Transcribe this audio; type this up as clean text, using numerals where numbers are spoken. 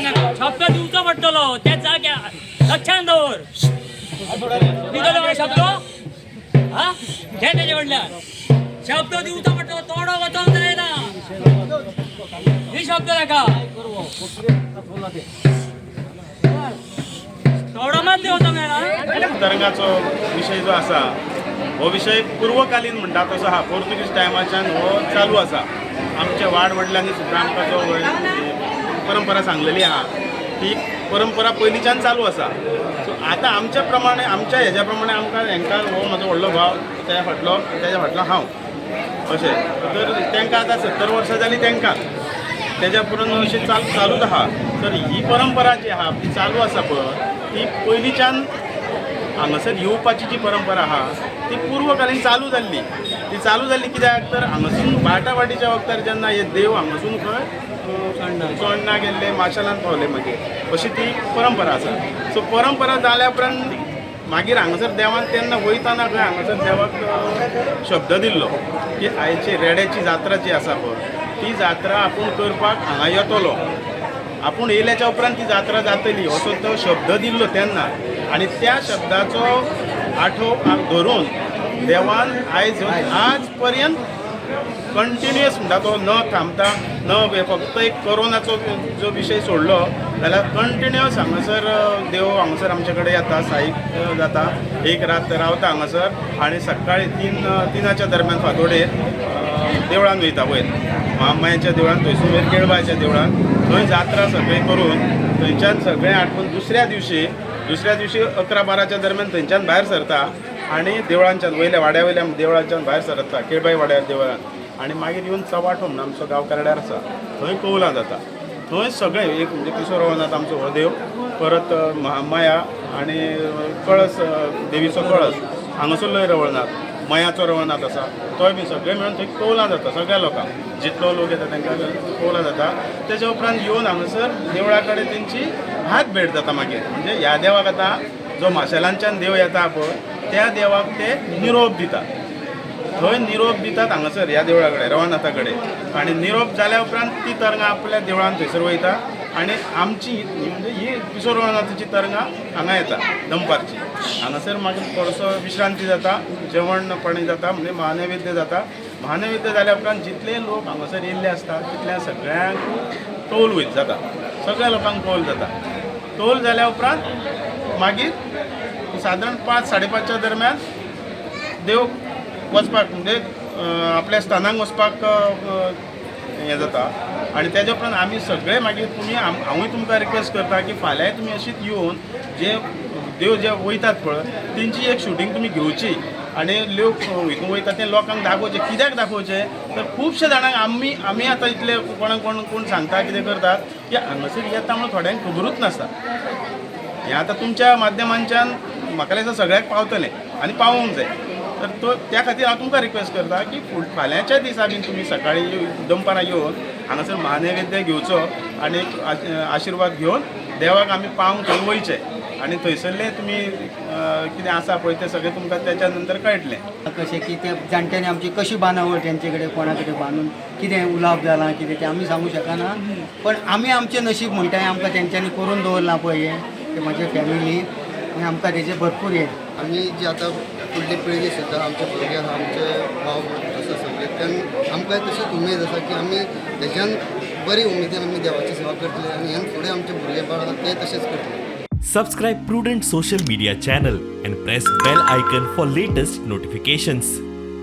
नाका. शब्द दिवचो पडटलो त्या जाग्यार, लक्षात दवर. दितलो मरे शब्द? हा, घे तेजे कडल्यान. शब्द दिवचो पडटलो, तोडो वचोंक जायना. ही शब्द नाका, तोडो मात दिवचो जायना. तरंगाचो विशय जो आसा हो विशय पूर्वकालीन म्हणटा तसो आहा. पोर्तुगीज टायमाच्यान हो चालू आसा. आमच्या वाड वडिलांनी सुद्दां आमकां जो परंपरा सांगलेली आहा ती परंपरा पयलींच्यान चालू आसा. सो आतां आमच्या प्रमाणे, आमच्या हेज्या प्रमाणे आमकां हेंकां हो म्हजो व्हडलो भाव, तेज्या फाटलो, तेज्या फाटलो हांव अशें. तर तांकां आतां 70 वर्सां जालीं तांकां, तेज्या पुरून अशें चालूच आहा. तर ही परंपरा जी आहा ती चालू आसा पळय, ती पयलींच्यान हांगासर येवपाची जी परंपरा आहा ती पूर्वकालीन चालू जाल्ली. ती चालू जाल्ली कित्याक तर हांगासून बाटाबाटीच्या वखतार जेन्ना हे देव हांगासून खंय चोडणा गेल्ले, माशेलान पावले मागीर, अशी ती परंपरा आसा. सो परंपरा जाल्या उपरांत मागीर हांगासर देवान तेन्ना वयताना खंय हांगासर देवाक शब्द दिल्लो की आयची रेड्याची जात्रा जी आसा पळय ती जात्रा आपूण करपाक हांगा येतलो, आपूण येयल्याच्या उपरांत ती जात्रा जातली असो तो शब्द दिल्लो तेन्ना. आनी त्या शब्दाचो आठव धरून देवान आयज आज पर्यंत कंटिन्युअस म्हणटा तो न थांबता न, फक्त एक कोरोनाचो जो विशय सोडलो जाल्यार कंटिन्युअस हांगासर देव हांगासर आमचे कडेन येता, साईक जाता, एक रात रावता हांगासर आनी सकाळी 3-3च्या दरम्यान फांतोडेर देवळान वयता वयर महामायाच्या देवळान, थंयसून वयर केळबायच्या देवळान, थंय जात्रा सगळें करून थंयच्यान सगळें आटपून दुसऱ्या दिवशी 11-12च्या दरम्यान थंयच्यान भायर सरता आनी देवळांच्यान वयल्या वाड्या वयल्या देवळांच्यान भायर सरता, केळबाई वाड्यार देवळान, आनी मागीर येवन चवाठो म्हणून आमचो गांव करड्यार आसा थंय कौलां जाता. थंय सगळें एक म्हणजे किशोर रवनाथ आमचो हो देव, परत महामाया आनी कळस, देवीचो कळस हांगासरलोय रवळनाथ, मयाचो रवळनाथ आसा तोय बी सगळें मेळून थंय कौलां जाता. सगळ्या लोकांक जितलो लोक येता तांकां कौलां जाता. तेच्या उपरांत येवन हांगासर देवळा कडेन तेंची हात भेट जाता मागीर. म्हणजे ह्या देवाक आतां जो माशेलांच्यान देव येता पळय त्या देवाक ते निरोप दितात. थंय निरोप दितात हांगासर ह्या देवळा कडेन, रवळनाथा कडेन. आनी निरोप जाल्या उपरांत ती तरंगां आपल्या देवळान थंयसर वयता आनी आमची म्हणजे ही किशोर रवळनाथाची तरंगां हांगा येता दनपारची. हांगासर मागीर थोडोसो विश्रांती जाता, जेवण पाणी जाता, म्हणजे महानैवेद्य जाता. महानैवेद्य जाल्या उपरांत जितले लोक हांगासर येयल्ले आसता तितल्या सगळ्यांक कौल वयत जाता, सगळ्या लोकांक कौल जाता. कौल जाल्या उपरांत मागीर सादारण 5 5:30च्या दरम्यान देव वचपाक म्हणजे आपल्या स्थानाक वचपाक हें जाता. आनी तेज्या उपरांत आमी सगळे मागीर तुमी हांवूय तुमकां रिक्वेस्ट करता की फाल्यांय तुमी अशीच येवन जे देव जे वयतात पळय तेंची एक शुटींग तुमी घेवची आनी लोक हितून वयता ते लोकांक दाखोवचें. कित्याक दाखोवचें तर खुबशे जाणांक आमी आमी आतां इतले कोणाक कोण कोण सांगता कितें करतात की हांगासर येता म्हणून थोड्यांक खबरूच नासता. हें आतां तुमच्या माध्यमांच्यान म्हाका दिसता सगळ्याक पावतलें आनी पावोवंक जाय. तर तो त्या खातीर हांव तुमकां रिक्वेस्ट करता की फाल्यांच्या दिसा बीन तुमी सकाळी दनपारां येवन हांगासर महानैवेद्य घेवचो आनी आशिर्वाद घेवन देवाक आमी पावंक थंय वयचें आनी थंयसरलें तुमी कितें आसा पळय तें सगळें तुमकां तेच्या नंतर कळटलें. कशें की ते जाणट्यांनी आमची कशी बांदावळ तेंचे कडेन कोणा कडेन बांदून कितें उलाप जालां कितें तें आमी सांगू शकना, पण आमी आमचें नशीब म्हणटा आमकां तेंच्यांनी करून दवरलां पळय हें तें म्हाजे फॅमिली आनी आमकां तेजें भरपूर हें. आमी जी आतां फुडली पिळगी सुद्दां आमचे भुरगे आसा, आमचे भाव आसा सगळे, तेन्ना आमकां तशीच उमेद आसा की आमी हेज्यान बरी उमेदीन आमी देवाची सेवा करतले आनी ह्यान फुडें आमचे भुरगे बाळ आसा ते तशेंच करतले. Subscribe Prudent Social Media channel and press bell icon for latest notifications.